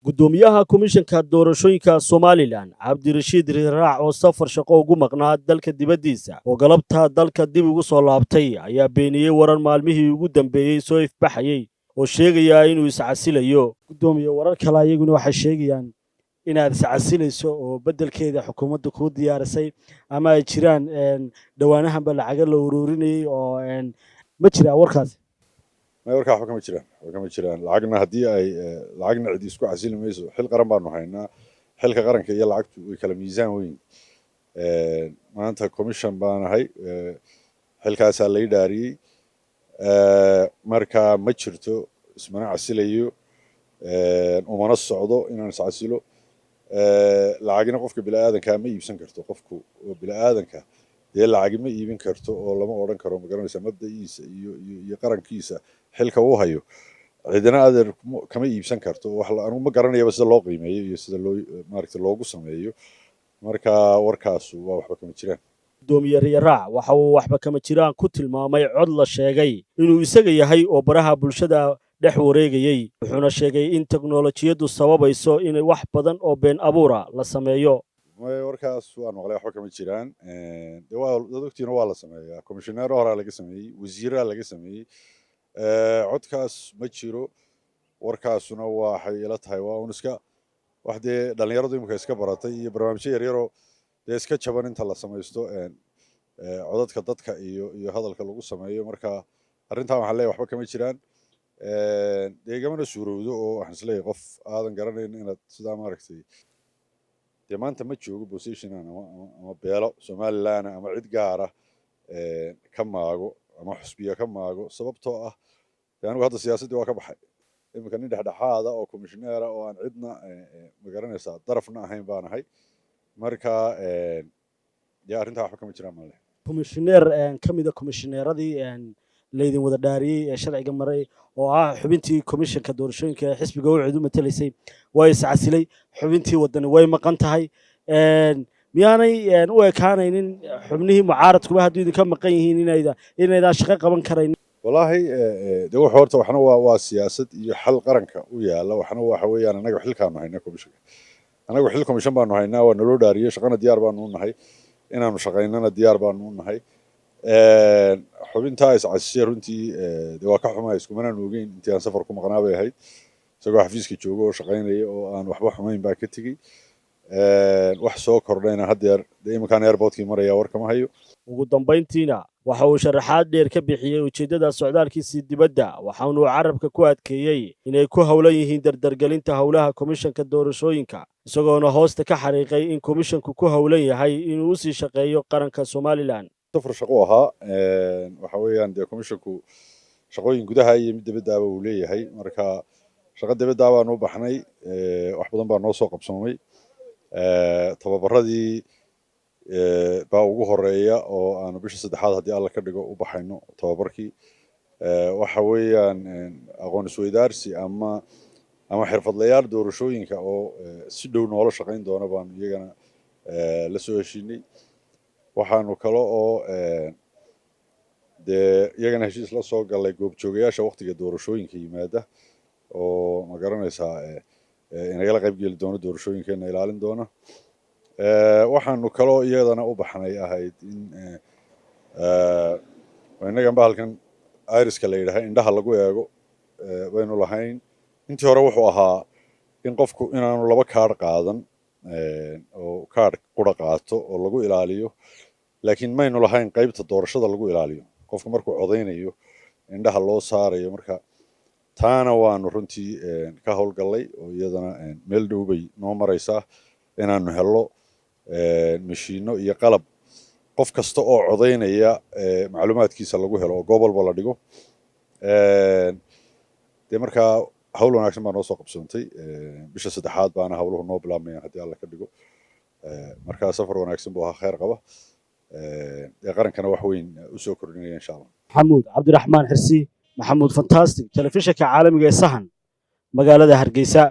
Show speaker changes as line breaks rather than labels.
Guddoomiyaha Komishanka Doorashooyinka Somaliland, Cabdirashiid Riyaraac, oo safar shaqo ugu maqnaa dalka dibaddiisa oo galabta dalka dib ugu soo laabtay, ayaa beeniyey warar maalmihii ugu dambeeyey soo ifbaxayey oo sheegaya inuu iscasilayo. Guddoomiye, warar kale ayaguna waxay sheegayaan inaad iscasilayso oo beddelkeeda xukuumadda kuu diyaarisay, ama ay jiraan dhowaanahanba lacaga la ururinayay oo ma jiraa warkaasi?
May, warkaa waxba kama jiraan, waxba kama jiraan. Lacagna haddii ay lacagna cidi isku casili mayso. Xil qaran baanu haynaa. Xilka qaranka iyo lacagtu way kala miisaan weyn. Maanta commission baanahay, xilkaasaa lay dhaariyey. Marka ma jirto, ismana casilayo, umana socdo inaan iscasilo. Lacagina qofka bini'aadanka ma iibsan karto. Qofku oo bini'aadanka dee lacagi ma iibin karto oo lama odhan karo, ma garanaysa, mabda'iisa iyo qarankiisa xilka uu hayo cidina, adeer, kama iibsan karto. Wax anigu ma garanayaba sida loo qiimeeyo iyo sida loo maaragtay loogu sameeyo. Marka warkaasu waa waxba kama jiraan.
Guddoomiye Riyaraac waxa uu waxba kama jiraan ku tilmaamay cod la sheegay inuu isaga yahay oo baraha bulshada dhex wareegayey, wuxuuna sheegay in teknolojiyaddu sababayso in wax badan oo been abuura la sameeyo.
May, warkaas waan maqlay, waxba kama jiraan. De waa dad ogtiina, waa la sameeyaa. Komishineero horaa laga sameeyey, wasiiraa laga sameeyey. Codkaas ma jiro. Warkaasuna waxay ila tahay waa un iska wax dee dhallinyaradu imika iska baratay iyo barnaamijyo yaryaroo dee iska jaban inta la samaysto codadka dadka iyo hadalka lagu sameeyo. Marka arrintan waxaan leeyahay waxba kama jiraan. Dee igamana suurowdo oo waxaan isleeyahay qof aadan garanayn inaad sidaa maaragtay. Dee maanta ma joogo positionan ama beelo Somaliland ama cid gaara ka maago ama xusbiya ka maago, sababtoo ah dee anigu hadda siyaasaddii waa ka baxay. Iminka nin dhexdhexaada oo commissioner-a oo aan cidna, magaranaysaa, darafna ahayn baan ahay. Marka dee arrintaa waxba kama jiraan male.
Komishineer ka mida komishineeradii laydin wada dhaariyey ee sharciga maray oo ah xubintii komishanka doorashooyinka ee xisbiga UCID u matelaysay waa iscasilay. Xubintii Wadani way maqan tahay. Miyaanay u ekaanaynin xubnihii mucaaradkuba hadduu idinka maqan yihiin inaydaan shaqo qaban karayn?
Wallaahi de wuxuu horta waxna waa siyaasad iyo xal qaranka u yaala, waxna waxa weeyaan annaga xilkaanu haynaa commissionka. Annagu xil commission baanu haynaa, waa naloo dhaariyey, shaqana diyaar baanu u nahay, inaanu shaqaynana diyaar baanu u nahay. Xubintaa iscasishay runtii de waa ka xumahay, iskumanaan ogeyn. Intii aan safar ku maqnaa bay ahayd. Isagoo xafiiska jooga oo shaqaynaya oo aan waxba xumayn baa ka tegey. Wax soo kordhayna haddeer dee iminkaan airportkii maraya war kama hayo.
Ugu dambayntiina waxa uu sharaxaad dheer ka bixiyey ujeeddada socdaalkiisii dibadda, waxaanuu carabka ku adkeeyey inay ku howlan yihiin dardargelinta howlaha komishanka doorashooyinka, isagoona hoosta ka xariiqay in komishanku ku howlan yahay inuu usii shaqeeyo qaranka Somaliland.
Safar shaqo ahaa. Waxa weeyaan dee commissionku shaqooyin gudaha iyo mid dibaddaaba uu leeyahay. Marka shaqo dibaddaa baanu u baxnay. Wax badan baa noo soo qabsoomay. Tababaradii baa ugu horeeya oo aanu bisha saddexaad, haddii Alla ka dhigo, u baxayno tababarkii. Waxa weeyaan aqoon isweydaarsi ama xirfadlayaal doorashooyinka oo si dhow noola shaqayn doona baanu iyagana la soo heshiinay. Waxaanu kale oo dee iyagana heshiis la soo galay goobjoogayaasha waqtiga doorashooyinka yimaada oo, ma garanaysaa, inagala qayb geli doono doorashooyinkeena, ilaalin doona. Waxaanu kaloo iyadana u baxnay ahayd in innagan bahalkan iriska la yidhaaha indhaha lagu eego baynu lahayn. Intii hore wuxuu ahaa in qofku inaanu laba kaadh qaadan oo kaadh qura qaato oo lagu ilaaliyo, laakiin maynu lahayn qaybta doorashada lagu ilaaliyo qofka markuu codaynayo indhaha loo saarayo. Marka taana waanu runtii ka howlgallay oo iyadana meel dhow bay noo maraysaa inaanu hello mashiino iyo qalab qof kasta oo codaynaya macluumaadkiisa lagu helo oo goob walba la dhigo. Dee markaa hawl wanaagsan baa noo soo qabsoontay. Bisha saddexaad baana hawluhu noo bilaabmayaan, haddii Alla ka dhigo. Markaa safar wanaagsan buu ahaa, khayr qaba, dee qarankana wax weyn usoo kordhinaya, insha Allah.
Maxamuud Cabdiraxmaan Xirsi, Maxamuud Fantastic, telefishinka caalamiga ee Sahan, magaalada Hargeysa.